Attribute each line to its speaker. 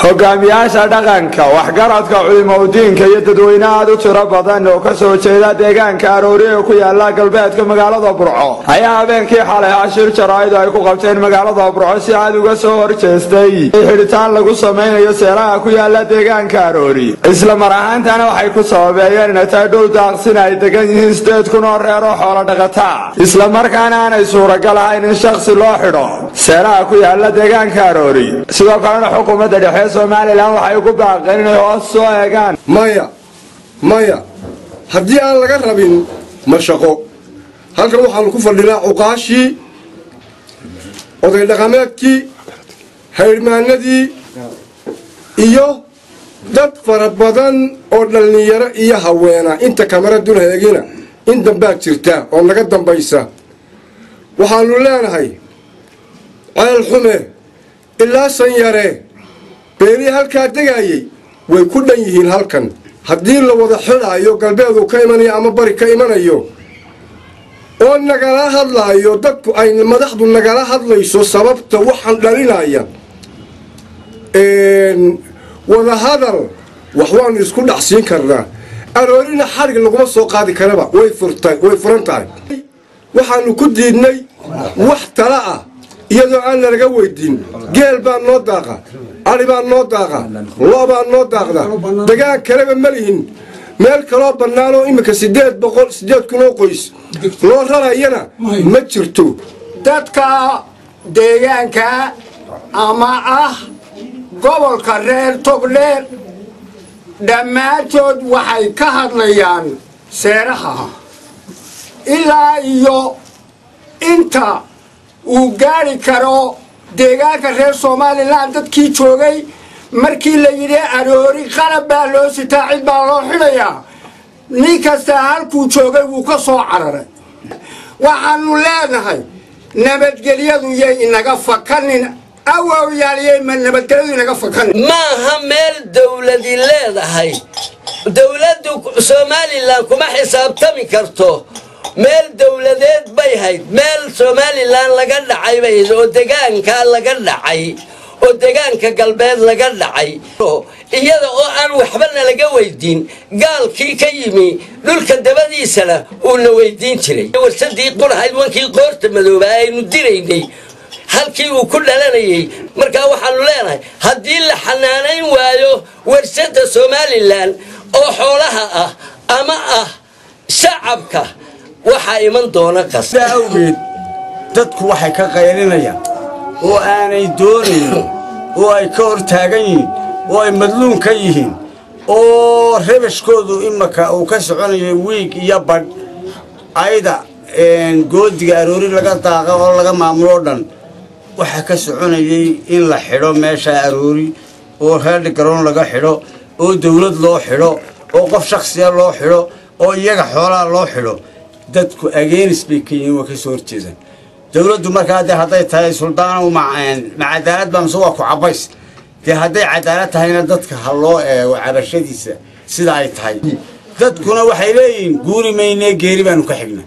Speaker 1: Hogaamiyaasha dhaqanka, waxgaradka, culimaudiinka iyo dadweyne aad u tiro badan oo ka soo jeeda deegaanka Aroori ee ku yaala galbeedka magaalada Burco ayaa habeenkii xalay shir jaraa'id ay ku qabteen magaalada Burco si aad uga soo horjeestay xidhitaan lagu samaynayo seeraha ku yaala deegaanka Aroori. Isla mar ahaantana waxay ku sababeeyeen inay tahay dhul daaqsin ay degan yihiin 8,000 oo reer oo xoolo dhaqataa, isla markaana aanay suuragal ahayn in shakhsi loo xidho seeraha ku yaala deegaanka Aroori. Sidoo kalena xukuumadda dhexe Somalilan waxay ugu baaqeen inay hoos soo eegaan.
Speaker 2: Maya, maya, haddii aan laga rabin ma shaqo. Halkan waxaanu ku fadhinaa cuqaashii, oday dhaqameedkii, haydhmaanadii iyo dad fara badan oo dhallinyaro iyo haweena. Inta kamara dul heegina in dambaad jirta oo naga dambaysa. Waxaanu leenahay Ceel Xume ilaa Sanyare beelihii halkaa degaayey way ku dhan yihiin halkan. Haddii la wada xidhaayo, galbeedu ka imanayo ama bari ka imanayo oo nagala hadlaayo, dadku ay madaxdu nagala hadlayso sababta waxaan dhalinaya wadahadal, wax waanu isku dhacsiin karnaa. Aroorina xadhig laguma soo qaadi karaba, way furtay, way furan tahay. Waxaanu ku diidnay wax tala ah iyadoo aan nalaga weydiin. Geel baa noo daaqa, ari baa noo daaqa, lo' baa noo daaqda. Degaan kaleba ma lihin. Meel kaloo bannaanoo iminka 800, 8,000 oo qoys loo rarayana ma jirto.
Speaker 3: Dadka deegaanka ama ah gobolka reer Togdheer dhammaantood waxay ka hadlayaan seeraha ilaa iyo inta uu gaari karo deegaanka reer Somalilan. Dadkii joogay markii la yidhi Aroori qalab baa loo sitaa, cid baa loo xidhayaa, nin kastaa halkuu joogay wuu ka soo cararay. Waxaanu leenahay nabadgelyadu yay inaga fakanin, awowyaalyay ma nabadgelyadu inaga fakanin.
Speaker 4: Maaha meel dawladi leedahay. Dawladdu Somalilan kuma xisaabtami karto. Meel dawladeed bay hayd, meel Somalilan laga dhacay bay hayd oo degaankaa laga dhacay oo degaanka galbeed laga dhacay, iyada oo aan waxbana laga weydiin. Gaalkii ka yimi dhulka dabadiisana uuna weydiin jiray. Warsadii qurahayd, wankii qoorta madooba aynu diraynay halkii uu ku dhalanayay. Markaa waxaanu leenahay haddii la xanaanayn waayo warshadda Somalilan oo xoolaha ah ama ah shacabka, waxaa iman doona qas.
Speaker 5: Sidaa awgeed dadku waxay ka qaylinayaan oo aanay doonayn oo ay ka hor taagan yihiin oo ay madluun ka yihiin oo rabashkoodu imaka uu ka soconayo wiig iyo badh, ayda goodiga Aroori laga daaqa oo laga maamuloo dhan waxaa ka soconayay in la xidho meesha Aroori oo reerdhi garoon laga xidho oo dawlad loo xidho oo qof shaksiya loo xidho oo iyaga xoolaha loo xidho. Dadku against bay ka yihiin, waa ka soo horjeedaan dawladdu. Markaa dee hadday tahay suldaano ma cadaalad baa mise waa ku cabays? Dee hadday cadaalad tahayna dadka ha loo eego cabashadiisa sida ay tahay. Dadkuna waxay leeyihiin guuri maynee, geeri baanu ka xigna.